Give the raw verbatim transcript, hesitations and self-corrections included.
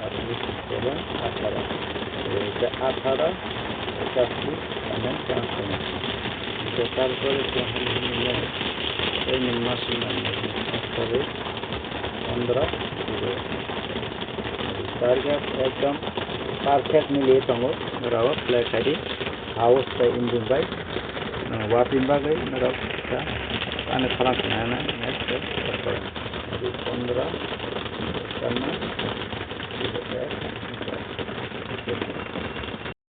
at least seven, atharo. Eta atharo, ekatris, and then transformation. Eta tarpore to hum humne, ei nimma summa, atharo, pondro, kuri. Target ekdom perfect mili tongo, rao play khaidi. House ta engine bai, uh, wapin bagwi norok ta ani phalang khna na next step. Pondro, karma,